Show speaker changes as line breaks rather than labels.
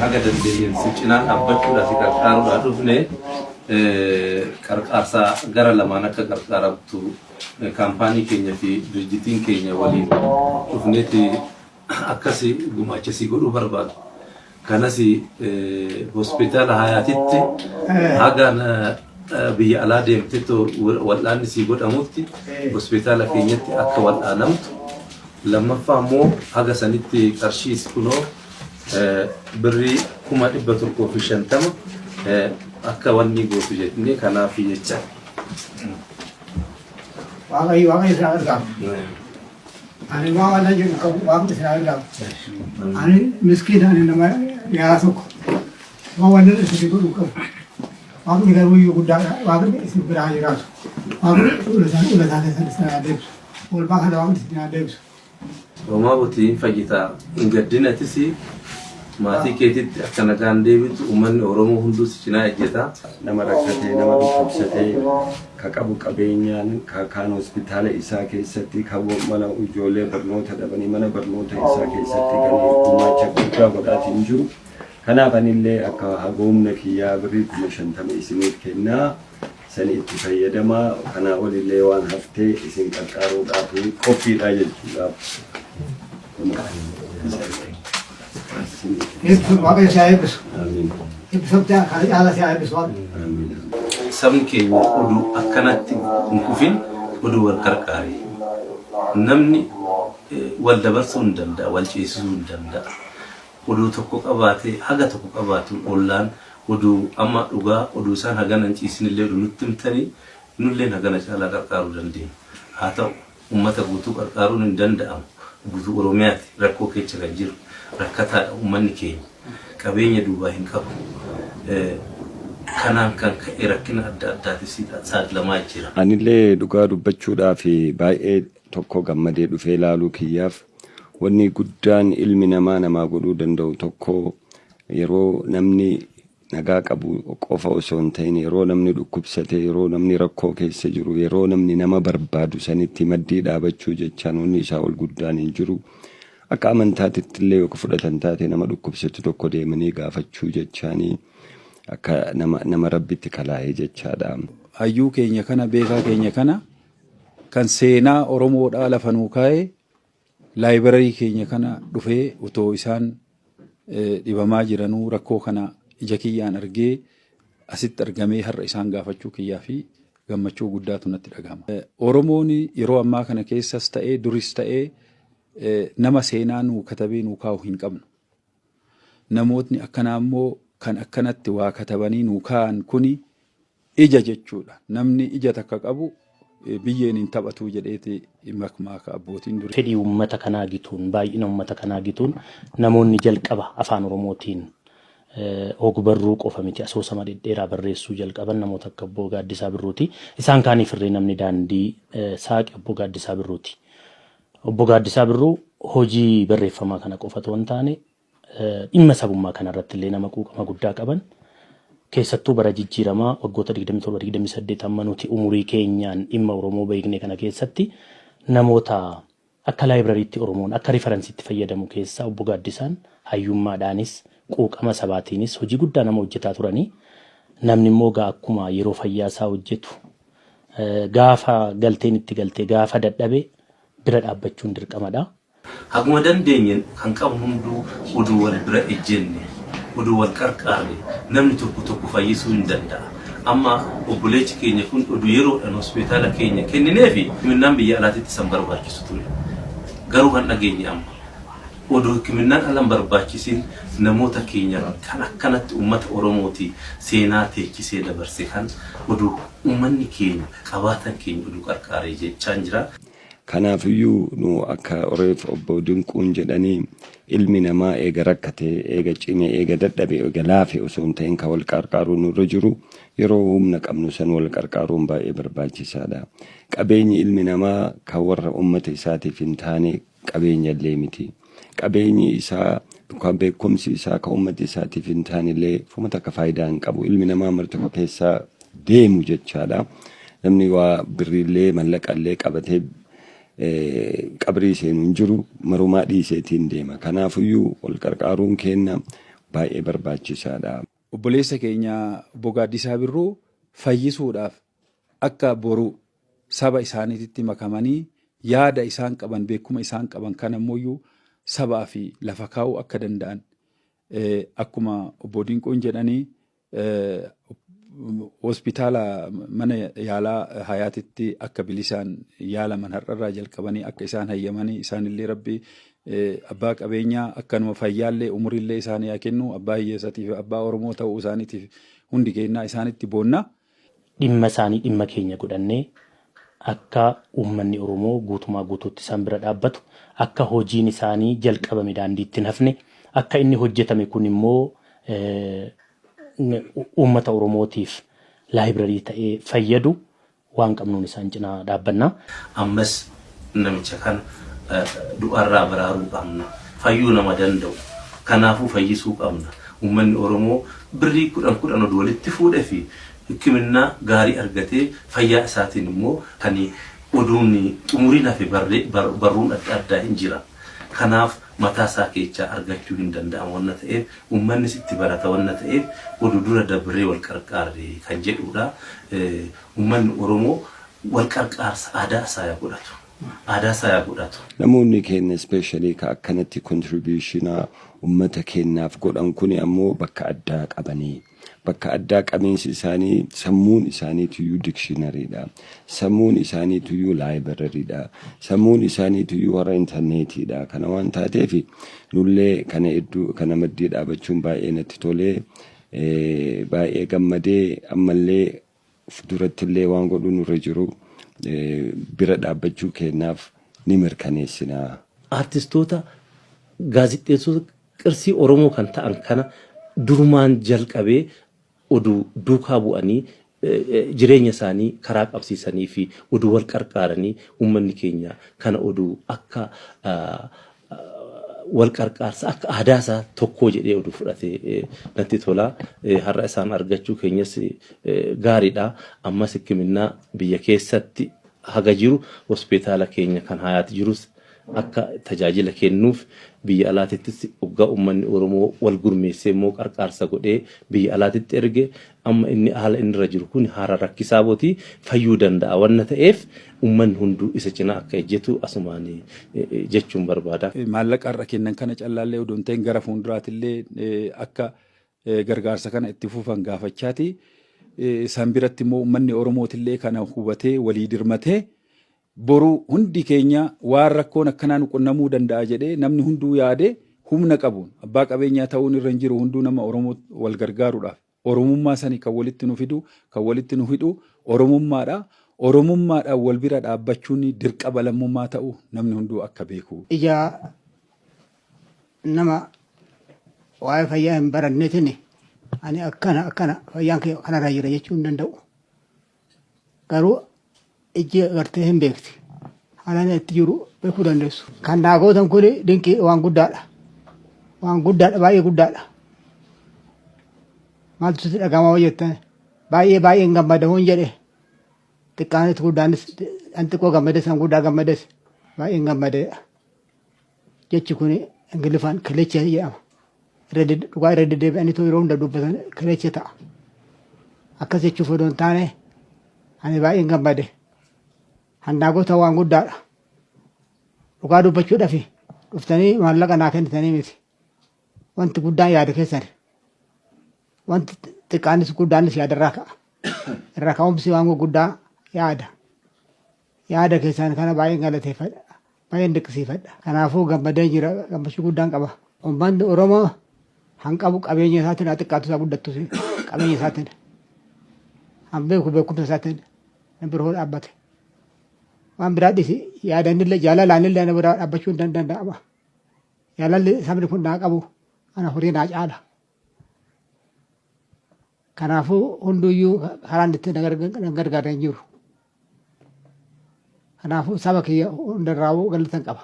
Haga dandeenyeen si cinaa dhaabbachuudhaa si qarqaaruudhaa dhufne qarqaarsa gara lamaan akka qarqaaramtu kaampaanii keenya fi dirjitiin keenya waliin dhufneeti akkas gumaacha si godhuu barbaadu. Kanas hospitaala Hayaatitti haga biyya alaa deemtetti wal'aanni si godhamutti hospitaala keenyatti akka wal'aanamtu, lammaffaa immoo haga sanitti qarshii kunoo birrii 150,000 akka wanni gootu jennee kanaaf jecha.
Waaqayyo Waaqayyo isin haa gargaaru. Ani waan waan jedhu qabu, Waaqni isin haa gargaaru. Ani miskiina, ani nama yaa tokko waan waan isin godhu qabu. Waaqni garuu iyyuu guddaadha. Waaqni isin biraa haa jiraatu. Waaqni fuula isaa keessan isin haa deebisu. Oolmaa kana Waaqni isin haa deebisu.
Homaa butii hin fayyitaa, hin gaddin, atis maatii keetitti akka nagaan deebitu uummanni Oromoo hunduu si cinaa ejjeta.
Nama rakkatee, nama dhukkubsatee, ka qabu qabeenyaan, ka kaan hospitaala isaa keessatti, ka mana ijoollee barnoota dhabanii mana barnoota isaa keessatti kan gumaacha guddaa godhaatiin jiru. Kanaaf anillee akka hagoomna kiyyaa birrii 50,000 isiniif kennaa. Sani itti fayyadamaa, kanaa olillee waan haftee isin qarqaaruudhaaf qophiidha jechuudhaaf.
Eebbisu, Waaqayyo si haa eebbisu.
Amiin.
Eebbifamtee kana caala si haa eebbisu Waaqni.
Amiin.
Sabni keenya oduu akkanatti hin kufin, oduu wal qarqaare. Namni wal dabarsuu hin danda'a, wal ceesisuu hin danda'a. Oduu tokko qabaatee, haga tokko qabaatu ollaan oduu amma dhugaa oduu isaan hagana hin ciisinillee oduu nutti himtanii nulleen hagana caalaa qarqaaruu dandeenya. Haa ta'u, ummata guutuu qarqaaruun hin danda'amu. Guutuu Oromiyaati rakkoo keessa kan jiru, rakkataadha ummanni keenya. Qabeenya duubaa hin qabu. Kanaan kan ka'e rakkina adda addaatiif saaxilamaa jira.
Anillee dhugaa dubbachuudhaaf baay'ee tokko gammadee dhufee ilaaluu kiyyaaf. Wanni guddaan ilmi namaa namaa godhuu danda'u tokko, yeroo namni nagaa qabu qofa osoo hin ta'in, yeroo namni dhukkubsate, yeroo namni rakkoo keessa jiru, yeroo namni nama barbaadu sanitti maddii dhaabachuu jechaan wanni isaa ol guddaan hin jiru. Akka amantaatitti illee yoo fudhatan taate, nama dhukkubsatu tokko deemanii gaafachuu jechaanii akka nama rabbitti kalaa'ee jechaadha.
Hayyuu keenya kana, beekaa keenya kana, kan seenaa Oromoodhaa lafa nuu kaa'e, library keenya kana dhufee utoo isaan dhibamaa jiranuu rakkoo kana ija kiyyaan argee asitti argamee har'a isaan gaafachuu kiyyaa fi gammachuu guddaatu natti dhagahama. Oromoon yeroo ammaa kana keessas ta'ee duris ta'ee nama seenaa nuu katabee nuu kaa'u hin qabnu. Namootni akkanaa immoo kan akkanatti waa katabanii nuu kaa'an kuni ija jechuudha. Namni ija takka qabu biyyeen hin taphatuu jedheeti makmaaka abbootiin durii.
Fedhii uummata kanaa gituun, baay'ina uummata kanaa gituun, namoonni jalqaba afaan Oromootiin ogbarruu qofa miti asoosama dhedheeraa barreessuu jalqaban namoota akka Obbo Gaaddisaa Birruuti. Isaan kaaniif irree namni daandii saaqe Obbo Gaaddisaa Birruuti. Obbo Gaaddisaa Birruu hojii barreeffamaa kana qofa otoo hin taane dhimma sabummaa kanarratti illee nama quuqama guddaa qaban, keessattuu bara jijjiiramaa waggoota 27 28 amma nuti umurii keenyaan dhimma Oromoo beekne kana keessatti namoota akka laayibrariitti Oromoon akka reference'itti fayyadamu keessaa Obbo Gaaddisaan hayyummaadhaanis quuqama sabaatiinis hojii guddaa nama hojjetaa turanii. Namni immoo gaa akkuma yeroo fayyaa isaa hojjetu, gaafa galteen itti galtee, gaafa dadhabe bira dhaabbachuun dirqamadha.
Haguma dandeenyeen kan qabnu hunduu oduu wal bira ejjenne, oduu wal qarqaarre namni tokko tokko fayyisuu hin danda'a. Amma obboleechi keenya kun oduu yeroodhaan hospitaala keenya kennineefi hikiminnaan biyya alaatitti isan barbaachisu ture. Garuu kan dhageenye amma oduu hikiminnaan ala hin barbaachisin namoota keenya kan akkanatti uummata Oromooti seenaa teechisee dabarse kan oduu uummanni keenya qabaatan keenya oduu qarqaaree jechaan jira.
Kanaafiyyuu nu akka reef Obbo Dinquun jedhanii, ilmi namaa eega rakkate, eega cime, eega dadhabe, eega laafe osoo hin ta'in kan wal qarqaaruu nurra jiru yeroo humna qabnu san wal qarqaaruun baay'ee barbaachisaadha. Qabeenyi ilmi namaa kan warra ummata isaatiif hin taane qabeenya illee miti. Qabeenyi isaa yookaan beekumsi isaa kan ummata isaatiif hin taane illee fuma takka faayidaa hin qabu. Ilmi namaa marti tokko keessaa deemu jechaadha. Namni waa birriillee mallaqallee qabatee qabrii seenu hin jiru, marumaa dhiiseetiin deema. Kanaafiyyuu wal qarqaaruun kenna. Baay'ee barbaachisaadha.
Obboleessa keenya Obbo Gaaddisaa Birruu fayyisuudhaaf akka boru saba isaaniititti makamanii yaada isaan qaban beekuma isaan qaban kana immoo sabaa fi lafa kaa'uu akka danda'an akkuma Obbo Dinquun jedhanii hospitaala mana yaalaa Hayaatitti akka bilisaan yaalaman har'arraa jalqabanii akka isaan hayyamanii isaanillee Rabbi abbaa qabeenyaa akkanuma fayyaallee umuriillee isaanii haa kennu abbaa hiyyeessatii fi abbaa Oromoo ta'uu isaaniitiif hundi keenyaa isaanitti boonna.
Dhimma isaanii dhimma keenya godhannee akka uummanni Oromoo guutumaa guutuutti isaan bira dhaabbatu, akka hojiin isaanii jalqabame daandiitti hin hafne, akka inni hojjetame kun immoo uummata Oromootiif laayibrarii ta'ee fayyadu waan qabnuun isaan cinaa dhaabbanna.
Ammas namicha kana du'arraa baraaruu qabna. Fayyuu nama danda'u. Kanaafuu fayyisuu qabna. Uummanni Oromoo birrii 10 10 oduu walitti fuudhee fi hikiminnaa gaarii argatee fayyaa isaatiin immoo kan oduun xumuriin hafe barruun adda addaa hin jira. Kanaaf mataa isaa keechaa argachuu hin danda'amu wanna ta'eef uummannis itti barata wanna ta'eef oduu dura dabree wal qarqaarre kan jedhudha. Uummanni Oromoo wal qarqaarsa aadaa isaa yaa godhatu. Aadaa isaa yaa godhatu.
Namoonni keenya especially ka akkanatti contribution ummata keenyaaf godhan kuni ammoo bakka addaa qabanii. Bakka addaa qabiinsi isaanii sammuun isaaniituyyuu dictionaryidha. Sammuun isaaniituyyuu libraryidha. Sammuun isaaniituyyuu warra intarneetiidha. Kana waan taateef nullee kana hedduu kana maddii dhaabachuun baay'ee natti tolee, baay'ee gammadee, ammallee durattillee waan godhuu nurra jiru bira dhaabbachuu keenyaaf ni mirkaneessina.
Artistoota, gaazexeessota qirsii Oromoo kan ta'an kana durumaan jalqabee oduu duukaa bu'anii jireenya isaanii karaa qabsiisanii fi oduu wal qarqaaranii uummanni keenya kana oduu akka wal qarqaarsa akka aadaa isaa tokkoo jedhee oduu fudhatee natti tola. Har'a isaan argachuu keenyas gaariidha. Ammas hikiminnaa biyya keessatti haga jiru hospitaala keenya kan Hayaat jirus akka tajaajila kennuuf, biyya alaatittis waggaa uummanni Oromoo wal gurmeessee immoo qarqaarsa godhee biyya alaatitti erge amma inni haala inni irra jiru kun haara rakkisaa bootii fayyuu danda'a wanna ta'eef uummanni hunduu isa cinaa akka ejjetu asumaan jechuun barbaada.
Maallaqa har'a kennan kana callaallee odoo hin ta'in gara fuulduraatillee akka gargaarsa kana itti fufan gaafachaati. San biratti immoo uummanni Oromootillee kana hubatee walii dirmatee boru hundi keenya waan rakkoon akkanaa nu qunnamuu danda'a jedhee namni hunduu yaade humna qabuun abbaa qabeenyaa ta'uun irra hin jiru, hunduu nama Oromoo wal gargaaruudhaaf. Oromummaa sani kan walitti nu fidu, kan walitti nu hidhu Oromummaadha. Oromummaadhaan wal bira dhaabbachuun dirqama lammummaa ta'u namni hunduu akka beeku.
Ija nama waa'ee fayyaa hin baranneetiin ani akkana akkana fayyaan kee kanarra jira jechuu hin danda'u. Garuu ijji agartee hin beekti. Haala inni itti jiru beekuu dandeessu. Kan naa gootan kun dinqii, waan guddaadha. Waan guddaadha, baay'ee guddaadha. Maaltu sitti dhaga'ama hoo jettan, baay'ee baay'een gammada hoon jedhe, xiqqaanis guddaanis, an xiqqoo gammades an guddaa gammades, baay'een gammadeedha. Jechi kun Ingiliffaan cliché jedhama. Dhugaa irra deddeebi'anii yeroo hunda dubbatan cliché ta'a. Akkas jechuuf odoo hin taane ani baay'een gammade. Hannaa goota waan guddaadha. Dhugaa dubbachuudhaaf dhuftanii maallaqa naa kennitanii miti. Wanti guddaan yaada keessan. Wanti xiqqaanis guddaanis yaadarraa ka'a. Irraa ka'umsi waan gurguddaa yaada. Yaada keessan kana baay'een galateeffadha. Baay'een dinqisiifadha. Kanaafuu gammadee jira, gammachuu guddaan qaba. Uummanni Oromoo hanqabu qabeenya isaatiin haa xiqqaatu isaa guddattus qabeenya isaatiin. Han beeku beekumsa isaatiin na biroo dhaabbate. Waan biraa dhisi yaadanillee jaalalaanillee na biraa dhaabbachuu hin danda'ama. Jaalalli sabni kun naa qabu ana horii naa caala. Kanaafuu hunduyyuu karaan itti na gargaaran jiru. Kanaafuu saba kiyya hundarraawuu galatan qaba.